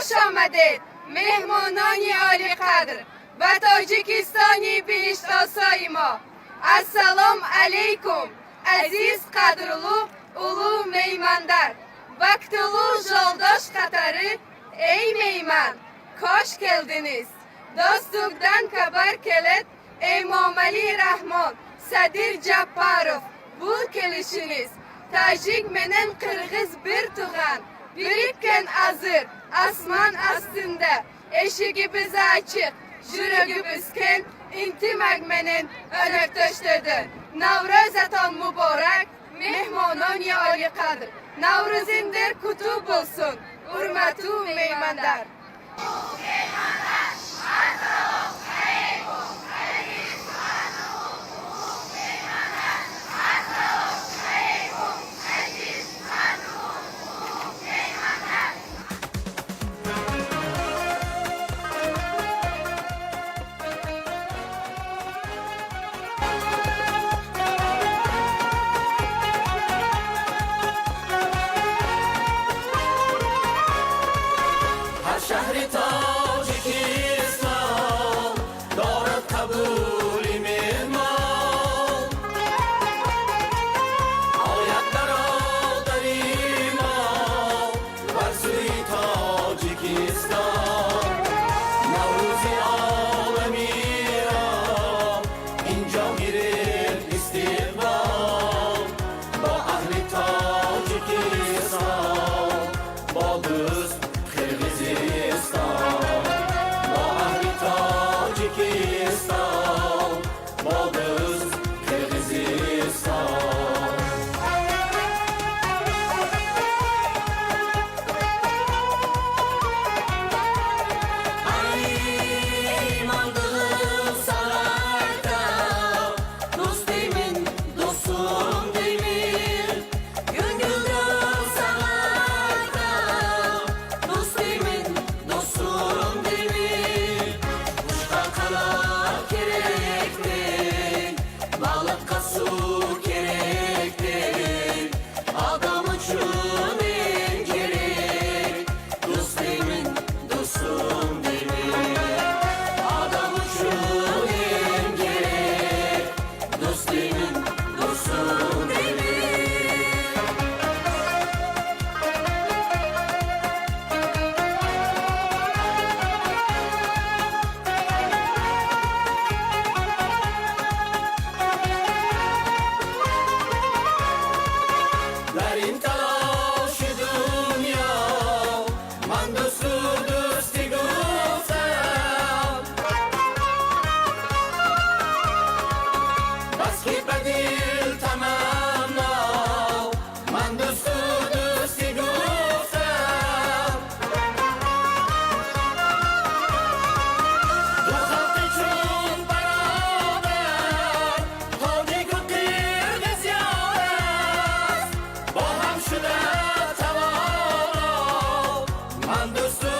Хуш омадед, меҳмонони олиқадр, ба Тоҷикистони биҳиштосои мо. Ассалом алейкум, азиз қадрлу улуғ меймандар. Бактулу жолдош қатары, эй мейман, кош келдиниз. Достугдан кабар келет, Эмомалӣ Раҳмон, Садир Жапаров, бул келишиниз. Тажик менен кыргыз бир тууган, бириккен азыр асман астында. Эшигибиз ачык, жүрөгүбүз кең, ынтымак менен өнөктөштөдү. Наврӯзатон муборак, меҳмонони олиқадр. Наврӯзиңдер куту болсун, урматтуу меймандар. Ҳар шаҳри Тоҷикистон дорад қабули меҳмон. Ояд бародари мо бар сӯи Тоҷикистон. Наврӯзи оламиро инҷо гирифт истиқбол. Бо аҳли Тоҷикистон, бо дӯст Қирғизистон, бо аҳли Тоҷикистон, бо дӯст Қирғизистон. Ай, мандығым сағайта, дос деймін, досым деймін. Көңілден сағайта, дос деймін, досым деймін. Құшқа қанат керектей, балыққа су керектей, адам үшін ең керек. Дос деймін, досым деймін. Адам үшін ең керек. Дос деймін, досым деймін. Дар ин талоши дунё ман дӯсту дӯстӣ гуфтам. Бас ки ба дил таманно ман дӯсту дӯстӣ гуфтам. Ду халқи чун бародар, тоҷику қирғиз ёр аст. Бо ҳам шуда тавоно ман дӯсту